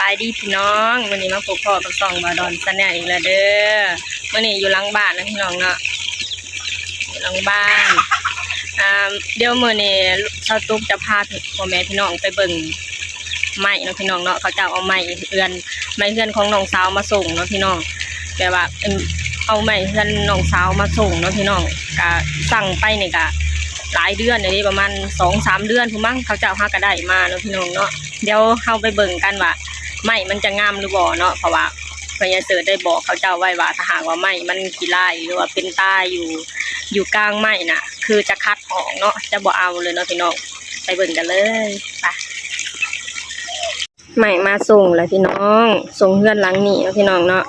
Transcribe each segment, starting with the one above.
ບາຍດີພີ່ນ້ອງ ມື້ນີ້ມາພົບພໍ້ກັບຊ່ອງບ່າວດອນ Channel ອີກແລ້ວເດີ. ມື້ນີ້ຢູ່ຫຼັງບ້ານນະພີ່ນ້ອງເນາະ ຢູ່ຫຼັງບ້ານ. ອ່າ ດຽວມື້ນີ້ຊາວຕຸກຈະພາພໍ່ແມ່ພີ່ນ້ອງໄປເບິ່ງໄມ້ເນາະພີ່ນ້ອງເນາະ. ເຂົາເຈົ້າເອົາໄມ້ເຮືອນ ໄມ້ເຮືອນຂອງນ້ອງສາວມາສົ່ງເນາະພີ່ນ້ອງ ແບບວ່າ ເອີ່ມ ເອົາໄມ້ເຮືອນນ້ອງສາວມາສົ່ງເນາະພີ່ນ້ອງ. ກະສັ່ງໄປນີ້ກະຫຼາຍເດືອນແລ້ວເດ້ ປະມານສອງສາມເດືອນພຸ້ນມັ້ງ ເຂົາເຈົ້າຫາກະໄດ້ມາເນາະພີ່ນ້ອງເນາະ. ດຽວເຮົາໄປເບິ່ງກັນວ່າໄມ້ມັນຈະງາມຫຼືບໍ່ເນາະ ເພາະວ່າພໍ່ໃຫຍ່ເສີດໄດ້ບອກເຂົາເຈົ້າໄວ້ວ່າ ຖ້າຫາກວ່າໄມ້ມັນຂີ້ລາຍ ຫຼືວ່າເປັນຕາຢູ່ ຢູ່ກາງໄມ້ນະ ຄືຈະຄັດອອກເນາະ ຈະບໍ່ເອົາເລີຍເນາະພີ່ນ້ອງ. ໄປເບິ່ງກັນເລີຍ ໄປ. ໄມ້ມາສົ່ງແລ້ວພີ່ນ້ອງ ສົ່ງເຮືອນຫຼັງນີ້ເນາະພີ່ນ້ອງເນາະ.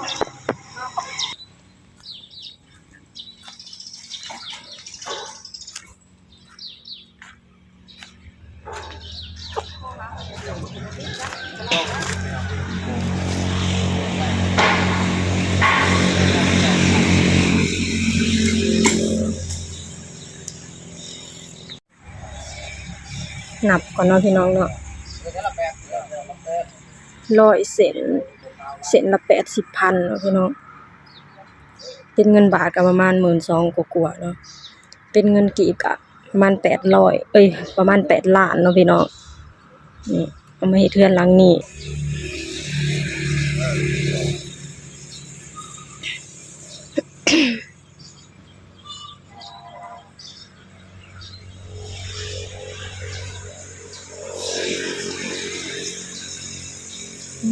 ນັບກ່ອນເນາະພີ່ນ້ອງເນາະ ຮ້ອຍເສັ້ນ ເສັ້ນລະແປດສິບພັນເນາະພີ່ນ້ອງ. ເປັນເງິນບາດກະປະມານໝື່ນສອງກວ່າໆເນາະ ເປັນເງິນກີບກະປະມານແປດຮ້ອຍ ເອີຍ ປະມານແປດລ້ານເນາະພີ່ນ້ອງ. ນີ້ ເອົາມາເຮັດເຮືອນຫຼັງນີ້.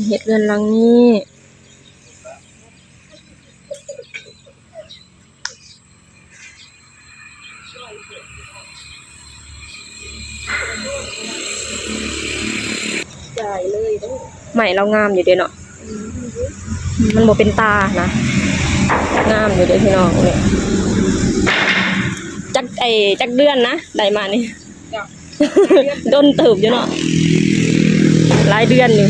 ເຮັດເຮືອນຫຼັງນີ້ ຈ່າຍເລີຍເດີ. ໄມ້ລາວງາມຢູ່ເດເນາະ ມັນບໍ່ເປັນຕານະ ງາມຢູ່ເດພີ່ນ້ອງ. ນີ້ຈັກ ໄອ້ ຈັກເດືອນນະ ໄດ້ມານີ້? ດົນເຕີບຢູ່ເນາະ ຫຼາຍເດືອນຢູ່.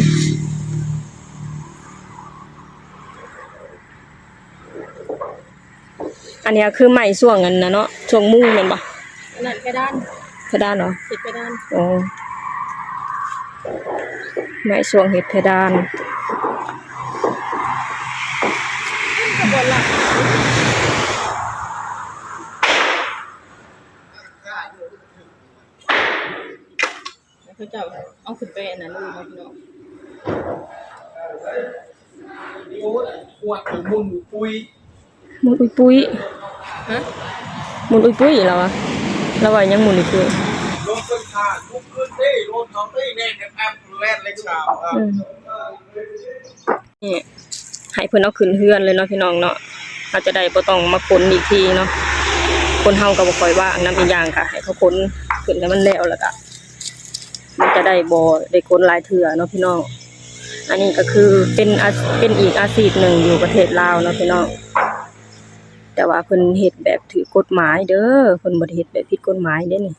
ອັນນີ້ຄືໄມ້ຊ່ວງອັນນັ້ນເນາະ ຊ່ວງມຸງແມ່ນບໍ່? ອັນນັ້ນເພດານ ເພດານເນາະ ເຮັດເພດານ. ອໍ ໄມ້ຊ່ວງເຮັດເພດານ. ເຂົາເຈົ້າເອົາຂຶ້ນໄປອັນນັ້ນເລີຍເນາະພີ່ນ້ອງ. ໂອ້ຍ ຂວດໝຸ່ນອຸຍປຸຍ ໝຸ່ນອຸຍປຸຍ. ຮະ? ໝຸ່ນອຸຍປຸຍລາວວ່າ ລາວວ່າຫຍັງໝຸ່ນອຸຍປຸຍ? ລົງເທິງຄານ ລຸກຂຶ້ນເດ້ ລົງເຮົາເດ້ ແລ່ນແອບແອບ ແລ່ນເລັກສາວ. ອືມ ນີ້ ໃຫ້ເພິ່ນເອົາຂຶ້ນເຮືອນເລີຍເນາະພີ່ນ້ອງເນາະ ເຮົາຈະໄດ້ບໍ່ຕ້ອງມາຂົນອີກທີເນາະ. ຄົນເຮົາກະບໍ່ຄ່ອຍວ່າງນຳ ອີກຢ່າງກະໃຫ້ເຂົາຂົນຂຶ້ນໃຫ້ມັນແລ້ວ ແລ້ວກະມັນຈະໄດ້ບໍ່ໄດ້ຂົນຫຼາຍເທື່ອເນາະພີ່ນ້ອງ. ອັນນີ້ກະຄືເປັນອາ ເປັນອີກອາຊີບໜຶ່ງຢູ່ປະເທດລາວເນາະພີ່ນ້ອງ ແຕ່ວ່າເພິ່ນເຮັດແບບຖືກກົດໝາຍເດີ ເພິ່ນບໍ່ໄດ້ເຮັດແບບຜິດກົດໝາຍເດ້ນີ້.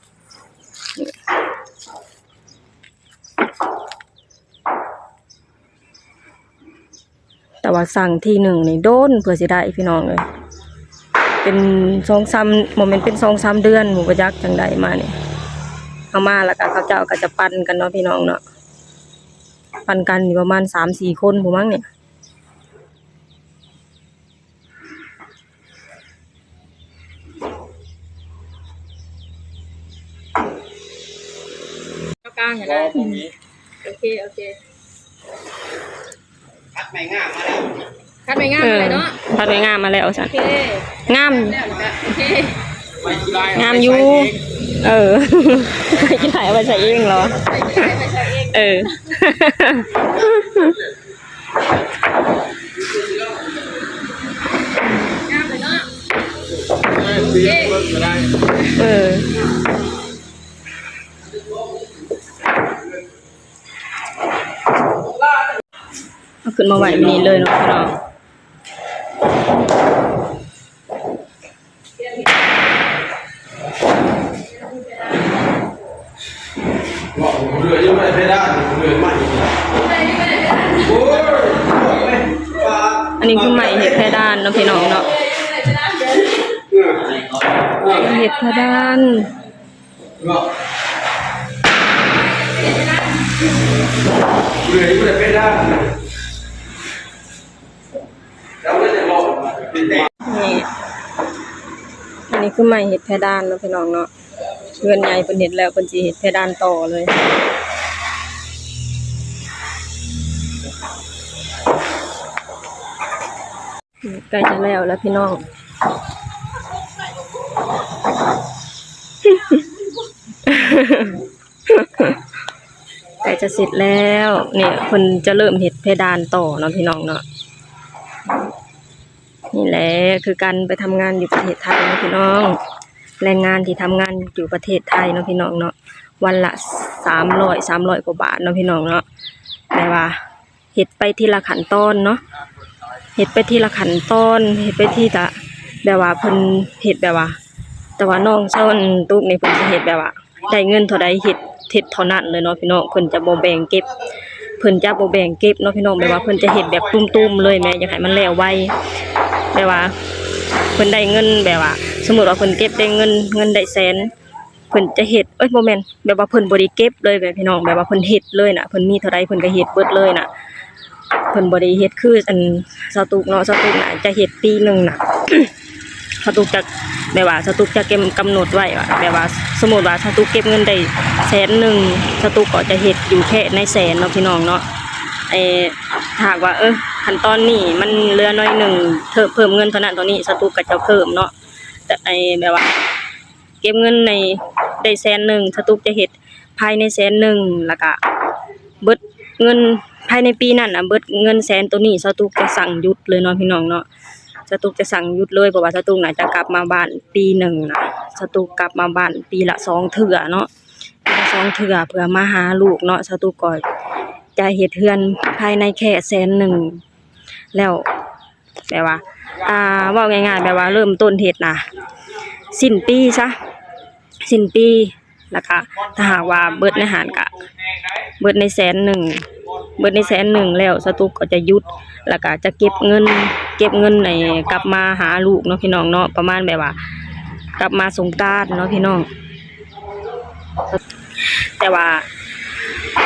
ແຕ່ວ່າສັ່ງທີໜຶ່ງນີ້ດົນເພື່ອຊິໄດ້ພີ່ນ້ອງເອີຍ ເປັນສອງສາມ ບໍ່ແມ່ນເປັນສອງສາມເດືອນ ບໍ່ຈັກຈັ່ງໃດມານີ້. ເອົາມາແລ້ວກະເຂົາເຈົ້າກະຈະປັ່ນກັນເນາະພີ່ນ້ອງເນາະ ປັ່ນກັນຢູ່ປະມານສາມສີ່ຄົນພຸ້ນມັ້ງນີ້. ເອົາກາງຫັ້ນນະ ບໍ່ມີ. ໂອເຄ ໂອເຄ ຄັດໄມ້ງາມມາແລ້ວ ຄັດໄມ້ງາມມາແລ້ວເນາະ ເອີ ຄັດໄມ້ງາມມາແລ້ວຊັ້ນ ໂອເຄ ງາມ ແລ້ວກະ ໂອເຄ ງາມຢູ່ ເອີ ໄມ້ກິນໄຫຼເອົາໄປໃສ່ເອງເນາະ ໄມ້ກິນໄຫຼໄປໃສ່ເອງ ເອີ. ເອີ ເອົາຂຶ້ນມາໄວ້ນີ້ເລີຍເນາະພີ່ນ້ອງ. ອັນນີ້ຄືໄມ້ເຮັດເພດານເນາະພີ່ນ້ອງເນາະ ເຮັດເພດານ. ນີ້ຄືໄມ້ເຮັດເພດານເນາະພີ່ນ້ອງເນາະ, ເຮືອນໃຫຍ່ເພິ່ນເຮັດແລ້ວ ເພິ່ນຊິເຮັດເພດານຕໍ່ເລີຍ. ໃກ້ຈະແລ້ວແລ້ວພີ່ນ້ອງ. ໃກ້ຈະເສັດແລ້ວ. ນີ້ເພິ່ນຈະເລີ່ມເຮັດເພດານຕໍ່ເນາະພີ່ນ້ອງເນາະ. ນີ້ແຫຼະ ຄືການໄປທຳງານຢູ່ປະເທດໄທເນາະພີ່ນ້ອງ, ແຮງງານທີ່ທຳງານຢູ່ປະເທດໄທເນາະພີ່ນ້ອງເນາະ, ວັນລະສາມຮ້ອຍ ສາມຮ້ອຍກວ່າບາດເນາະພີ່ນ້ອງເນາະ. ແຕ່ວ່າ ເຮັດໄປທີລະຂັ້ນຕອນເນາະ, ເຮັດໄປທີລະຂັ້ນຕອນ ເຮັດໄປທີລະ ແບບວ່າເພິ່ນເຮັດແບບວ່າ ແຕ່ວ່ານ້ອງຊາວຕຸກນີ້ເພິ່ນຊິເຮັດແບບວ່າ ໄດ້ເງິນເທົ່າໃດເຮັດ ເຮັດເທົ່ານັ້ນເລີຍເນາະພີ່ນ້ອງ. ເພິ່ນຈະບໍ່ແບ່ງເກັບ ເພິ່ນຈະບໍ່ແບ່ງເກັບເນາະພີ່ນ້ອງ, ແບບວ່າເພິ່ນຈະເຮັດແບບຕຸ້ມໆເລີຍແໝ່, ຢາກໃຫ້ມັນແລ້ວໄວ. ແບບວ່າເພິ່ນໄດ້ເງິນ ແບບວ່າສົມມຸດວ່າເພິ່ນເກັບໄດ້ເງິນ ເງິນໄດ້ແສນ ເພິ່ນຈະເຮັດ ເອີຍ ບໍ່ແມ່ນ ແບບວ່າເພິ່ນບໍ່ໄດ້ເກັບເລີຍແໝ່ພີ່ນ້ອງ, ແບບວ່າເພິ່ນເຮັດເລີຍນະ, ເພິ່ນມີເທົ່າໃດເພິ່ນກໍເຮັດເບິດເລີຍນະ. ເພິ່ນບໍ່ໄດ້ເຮັດຄືອັນຊາວຕຸກເນາະ, ຊາວຕຸກນະຈະເຮັດປີໜຶ່ງນະ ຊາວຕຸກຈະ ແບບວ່າຊາວຕຸກຈະເກັບ ກຳນົດໄວ້ວ່າ ແບບວ່າສົມມຸດວ່າຊາວຕຸກເກັບເງິນໄດ້ແສນໜຶ່ງ ຊາວຕຸກກໍຈະເຮັດຢູ່ແຄ່ໃນແສນເນາະພີ່ນ້ອງເນາະ. ເອີ ຖ້າຫາກວ່າ ເອີ ຂັ້ນຕອນນີ້ມັນເຫຼືອໜ້ອຍໜຶ່ງ ເພີ່ມ ເພີ່ມເງິນເທົ່ານັ້ນເທົ່ານີ້ ຊາວຕຸກກໍຈະເພີ່ມເນາະ. ແຕ່ໄອ້ແບບວ່າ ເກັບເງິນໃນ ໄດ້ແສນໜຶ່ງ ສະຕຸກຈະເຮັດພາຍໃນແສນໜຶ່ງ ແລ້ວກະເບິດເງິນພາຍໃນປີນັ້ນນະ ເບິດເງິນແສນໂຕນີ້ ສະຕຸກຈະສັ່ງຢຸດເລີຍເນາະພີ່ນ້ອງເນາະ. ສະຕຸກຈະສັ່ງຢຸດເລີຍ ເພາະວ່າສະຕຸກນະຈະກັບມາບ້ານປີໜຶ່ງນະ ສະຕຸກກັບມາບ້ານປີລະສອງເທື່ອເນາະ ປີລະສອງເທື່ອ ເພື່ອມາຫາລູກເນາະ. ສະຕຸກກໍຈະເຮັດເຮືອນພາຍໃນແຄ່ແສນໜຶ່ງ ແລ້ວ ແບບວ່າ ອ່າ ເວົ້າງ່າຍໆ ແບບວ່າເລີ່ມຕົ້ນເຮັດນະ ສິ້ນປີຊະ ສິ້ນປີ ແລ້ວກະຖ້າຫາກວ່າເບິດໃນຫັ້ນກະເບິດໃນແສນໜຶ່ງ ເບິດໃນແສນໜຶ່ງແລ້ວ ສະຕຸກກໍຈະຢຸດ ແລ້ວກະຈະເກັບເງິນ ເກັບເງິນໃຫ້ກັບມາຫາລູກເນາະ ພີ່ນ້ອງເນາະ ປະມານແບບວ່າກັບມາສົງການເນາະ ພີ່ນ້ອງ. ແຕ່ວ່າ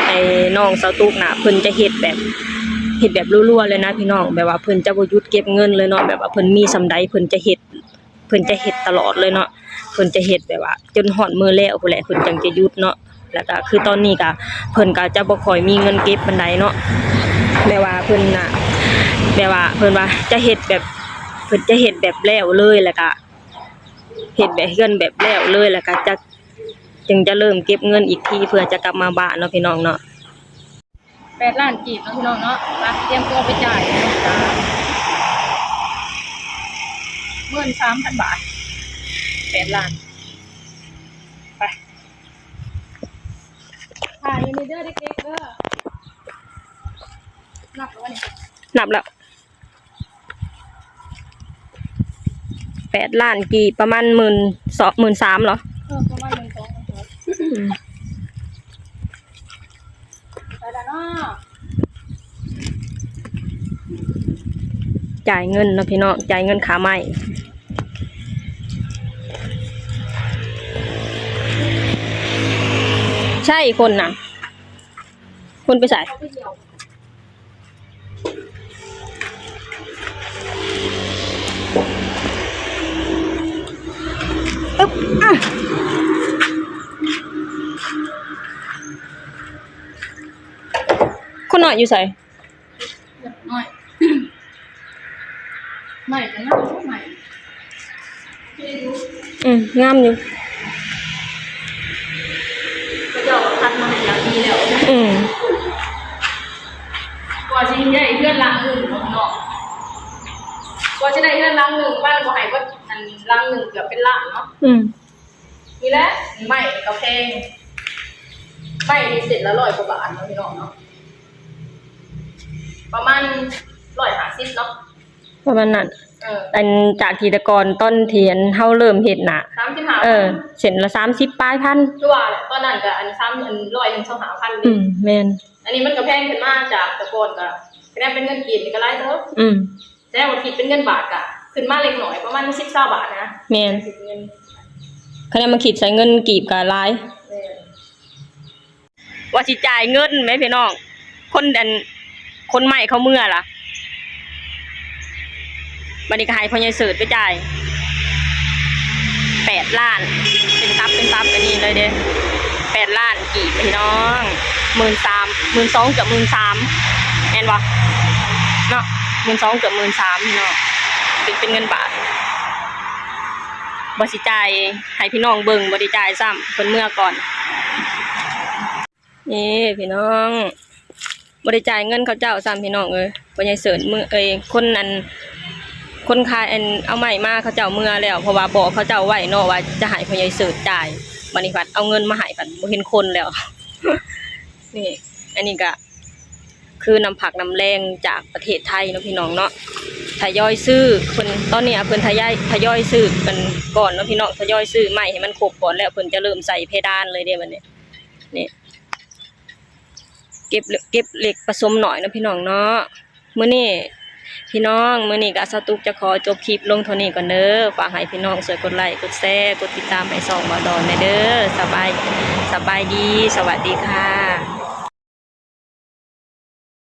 ໄອ້ນ້ອງສາວຕຸກນະ ເພິ່ນຈະເຮັດແບບ ເຮັດແບບລັວໆເລີຍນະພີ່ນ້ອງ ແບບວ່າເພິ່ນຈະບໍ່ຢຸດເກັບເງິນເລີຍເນາະ ແບບວ່າເພິ່ນມີສ່ຳໃດເພິ່ນຈະເຮັດ ເພິ່ນຈະເຮັດຕະຫຼອດເລີຍເນາະ ເພິ່ນຈະເຮັດແບບວ່າຈົນຮອດມື້ແລ້ວພຸ້ນແຫຼະ ເພິ່ນຈັ່ງຈະຢຸດເນາະ. ແລ້ວກະຄືຕອນນີ້ກະ ເພິ່ນກະຈະບໍ່ຄ່ອຍມີເງິນເກັບປານໃດເນາະ ແບບວ່າເພິ່ນນະ ແບບວ່າເພິ່ນວ່າຈະເຮັດແບບ ເພິ່ນຈະເຮັດແບບແລ້ວເລີຍ ແລ້ວກະ ເຮັດແບບເຮືອນແບບແລ້ວເລີຍ ແລ້ວກະຈະ ຈຶ່ງຈະເລີ່ມເກັບເງິນອີກທີ ເພື່ອຈະກັບມາບ້ານເນາະ ພີ່ນ້ອງເນາະ. ແປດລ້ານກີບເນາະ ພີ່ນ້ອງເນາະ ໄປ ຕຽມຕົວໄປຈ່າຍ ໝື່ນສາມພັນບາດ ແປດລ້ານ ໄປ ຖ່າຍຢູ່ນີ້ເດີ ເດັກໆເດີ ນັບແລ້ວບໍ່ນີ້ ນັບແລ້ວ. ແປດລ້ານກີບ ປະມານໝື່ນສອງ ໝື່ນສາມເນາະ ເອີ ປະມານໝື່ນສອງ ໝື່ນສາມ ອືມ ໄປແລ້ວເນາະ ຈ່າຍເງິນເນາະ ພີ່ນ້ອງ ຈ່າຍເງິນຄ່າໄມ້ ໃຊ້ຄົນນະ ຄົນໄປໃສ? ອຶບ ອະ ຄົນນ້ອຍຢູ່ໃສ? ນ້ອຍ ໄມ້ກໍງາມ ໄມ້ ອືມ ງາມຢູ່ ເຂົາເຈົ້າກໍຄັດມາໃຫ້ຢ່າງດີແລ້ວ ອືມ ກວ່າຊິໄດ້ເຮືອນຫຼັງໜຶ່ງເນາະ ກວ່າຊິໄດ້ເຮືອນຫຼັງໜຶ່ງ ບ້ານກໍໃຫ້ເບິດ ອັນ ຫຼັງໜຶ່ງເກືອບເປັນລ້ານເນາະ ອືມ ນີ້ແຫຼະ ໄມ້ກໍແພງ ໄມ້ນີ້ເສັ້ນລະຮ້ອຍກວ່າບາດເນາະ ພີ່ນ້ອງເນາະ ປະມານຮ້ອຍຫ້າສິບເນາະ ປະມານນັ້ນ ເອີ ອັນ ຈາກທີ່ແຕ່ກ່ອນຕອນທີ່ ອັນ ເຮົາເລີ່ມເຮັດນະ ສາມສິບຫ້າ ເອີ ເສັ້ນລະສາມສິບປາຍພັນ ຄືວ່າແຫຼະ ຕອນນັ້ນກໍ ອັນ ສາມ ອັນ ຮ້ອຍໜຶ່ງ ຊາວຫ້າພັນ ອືມ ແມ່ນ ອັນນີ້ມັນກໍແພງຂຶ້ນມາ ຈາກແຕ່ກ່ອນກໍ ຄະແນນເປັນເງິນກີບນີ້ກໍຫຼາຍເຕີບ ອືມ ແຕ່ວ່າຄິດເປັນເງິນບາດກະຂຶ້ນມາເລັກນ້ອຍ ປະມານສິບ ຊາວບາດນະ ແມ່ນ ຄະແນນມາຄິດໃສ່ເງິນກີບກະຫຼາຍ ແມ່ນ ວ່າຊິຈ່າຍເງິນແໝ່ພີ່ນ້ອງ ຄົນ ອັນ ຄົນໄມ້ເຂົາເມືອລະ ບັດນີ້ກໍໃຫ້ພໍ່ໃຫຍ່ເສີດໄປຈ່າຍ ປດລ້ານ ເປັນຕັບເປັນຕັບອັນນີ້ເລີຍເດ້ ແປດລ້ານກີບພີ່ນ້ອງ ໝື່ນສາມ ໝື່ນສອງ ເກືອບໝື່ນສາມ ແມ່ນບໍ່ເນາະ ໝື່ນສອງ ເກືອບໝື່ນສາມພີ່ນ້ອງ ເປັນ ເປັນເງິນບາດ ບໍ່ຊິຈ່າຍໃຫ້ພີ່ນ້ອງເບິ່ງ ບໍ່ໄດ້ຈ່າຍຊ້ຳ ເພິ່ນເມືອກ່ອນ. ນີ້ພີ່ນ້ອງ ບໍ່ໄດ້ຈ່າຍເງິນເຂົາເຈົ້າຊ້ຳພີ່ນ້ອງເອີຍ ພໍ່ໃຫຍ່ເສີດເມືອ ເອີຍ ຄົນອັນ ຄົນຂາຍອັນເອົາໄມ້ມາເຂົາເຈົ້າເມືອແລ້ວ ເພາະວ່າບອກເຂົາເຈົ້າໄວ້ເນາະວ່າຈະໃຫ້ພໍ່ໃຫຍ່ເສີດຈ່າຍ ບາດນີ້ພັດເອົາເງິນມາໃຫ້ພັດບໍ່ເຫັນຄົນແລ້ວ ນີ້ ອັນນີ້ກະຄືນ້ຳພັກນ້ຳແລງຈາກປະເທດໄທເນາະພີ່ນ້ອງເນາະ ທະຍອຍຊື້ ເພິ່ນ ຕອນນີ້ເພິ່ນທະຍາຍ ທະຍອຍຊື້ກັນກ່ອນເນາະພີ່ນ້ອງ ທະຍອຍຊື້ໄມ້ໃຫ້ມັນຄົບກ່ອນ ແລ້ວເພິ່ນຈະເລີ່ມໃສ່ເພດານເລີຍເດ້ບັດນີ້ ນີ້ ເກັບ ເກັບເລັກປະສົມໜ້ອຍເນາະພີ່ນ້ອງເນາະ. ມື້ນີ້ພີ່ນ້ອງ ມື້ນີ້ກະສາວຕຸກຈະຂໍຈົບຄລິບລົງເທົ່ານີ້ກ່ອນເດີ ຝາກໃຫ້ພີ່ນ້ອງຊ່ວຍກົດໄລ ກົດແຊ ກົດຕິດຕາມໃຫ້ຊ່ອງບ່າວດອນແດ່ເດີ ສະບາຍ ສະບາຍດີ ສະຫວັດດີຄ່ະ.